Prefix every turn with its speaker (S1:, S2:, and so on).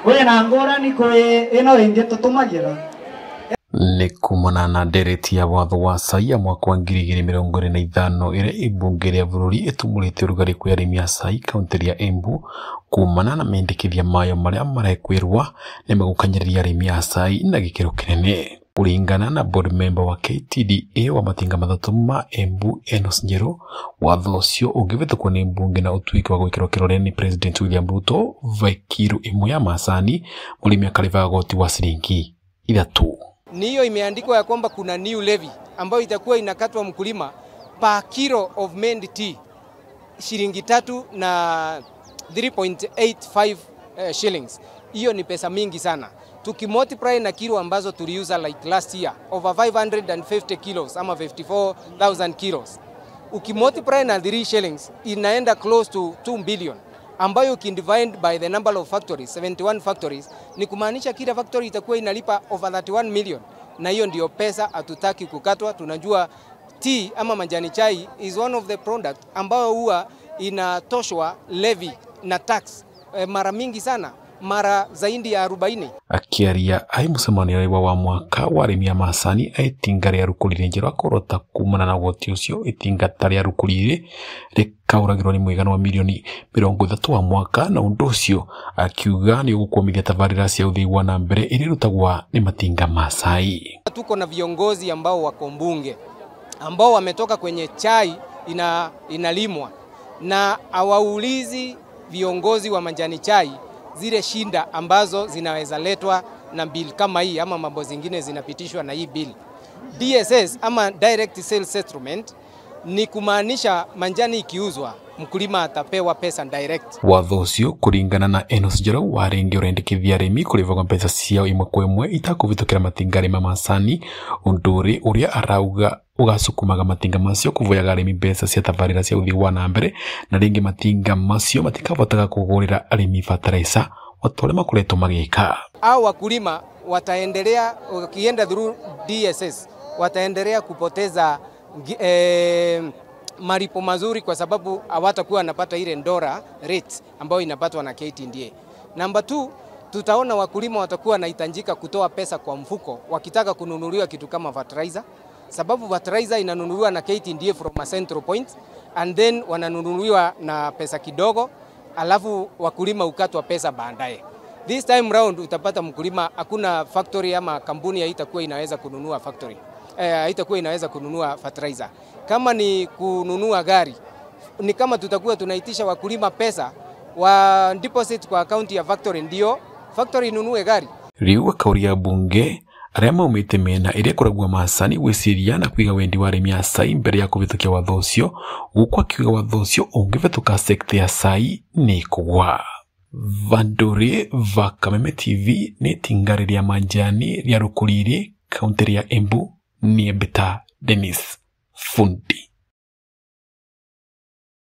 S1: Wina ngurani kwi ino ingi tutumagira.
S2: Nĩ kumana na ndereti ya watho wa cai ya mwaka wa 2025 ĩrĩa ibunge rĩa bũrũri ĩtumũrĩte ũrugarĩ kwĩ arĩmi a cai kaũntĩ ya Embu kumana na mendekithia mayo marĩa marekwĩrwa nĩ megũkanyĩrĩria arĩmi a cai na gĩkĩro kĩnene. Kulingana na board member wa KTDA wa matinga matatũ ma Embu Enos Njeru, watho ũcio ũngĩvĩtũkwo nĩ mbunge na ũtuĩke wa gwĩkĩrwo kĩrore nĩ President William Ruto va kiro ĩmwe ya macani mũrĩmi akarĩbaga goti wa ciringi 3.
S3: Ni hiyo imeandikwa ya kwamba kuna new levy ambayo itakuwa inakatwa mkulima per kilo of mend tea shilingi 3 na 3.85 shillings. Hiyo ni pesa mingi sana. Tukimultiply na kilo ambazo tuliuza like last year over 550 kilos ama 54,000 kilos. Ukimultiply na 3 shillings inaenda close to 2 billion, ambayo ukidivide by the number of factories, 71 factories, ni kumaanisha kila factory itakuwa inalipa over 31 million. Na hiyo ndio pesa hatutaki kukatwa. Tunajua tea ama majani chai is one of the product ambayo huwa inatoshwa levy na tax mara mingi sana, mara zaidi ya 40.
S2: Akiaria ai mucemanio wa mwaka wa arĩmi a macani a itinga rĩa Rukũrire Njerũ akorota kumana na goti ũcio itinga ta rĩa Rukũrire rĩkaũragĩrwo nĩ mũigana wa milioni 30 wa mwaka, na ũndũ ũcio akiuga nĩ ũgũkwamithia tabarĩra cia ũthii wa na mbere iria irutagwa nĩ matinga ma cai.
S3: Tuko na viongozi ambao wako mbunge ambao wametoka kwenye chai inalimwa na hawaulizi viongozi wa majani chai zile shinda ambazo zinaweza letwa na bill kama hii ama mambo zingine zinapitishwa na hii bill. DSS ama Direct Sales Settlement ni kumaanisha manjani ikiuzwa mkulima atapewa pesa direct.
S2: Watho ũcio kũringana na Enos Njeru warĩngĩ ũrendekithia arĩmi kũrĩvagwo mbeca ciao ĩmwe kwa ĩmwe itakũvĩtũkĩra matinga ma macani, ũndũ ũrĩa arauga ũgacukumaga matinga macio kũvoyaga arĩmi mbeca cia tabarĩra cia ũthii wa na mbere, na rĩngĩ matinga macio matikabotaga kũgũrĩra arĩmi bataraica ota ũrĩa makoretwo magĩka.
S3: Au wakulima wataendelea wakienda through DSS wataendelea kupoteza malipo mazuri kwa sababu hawatakuwa wanapata ile ndora rate ambayo inapatwa na KTDA. Number 2, tutaona wakulima watakuwa wanahitajika kutoa pesa kwa mfuko wakitaka kununuliwa kitu kama fertilizer, sababu fertilizer inanunuliwa na KTDA from a central point and then wananunuliwa na pesa kidogo, alafu wakulima ukatwa pesa baadaye. This time round utapata mkulima hakuna factory ama kampuni haitakuwa inaweza kununua factory. Haitakuwa inaweza kununua fertilizer. Kama ni kununua gari, ni kama tutakuwa tunaitisha wakulima pesa wa deposit kwa account ya factory ndio factory inunue gari.
S2: Riu akauria bunge arĩa maumĩte mĩena ĩrĩa ĩkoragwo macani gwĩciria na kũiga wendi wa arĩmi a cai mbere ya kũvĩtũkia watho ũcio, gũkũ akiuga watho ũcio ũngĩvĩtũka sekta ya cai nĩ ĩkũgwa. Vandũrĩ va Kameme TV nĩ itinga rĩrĩa manjani rĩa Rukũrire kaũntĩ ya Embu. Ni Beta Dennis Fundi.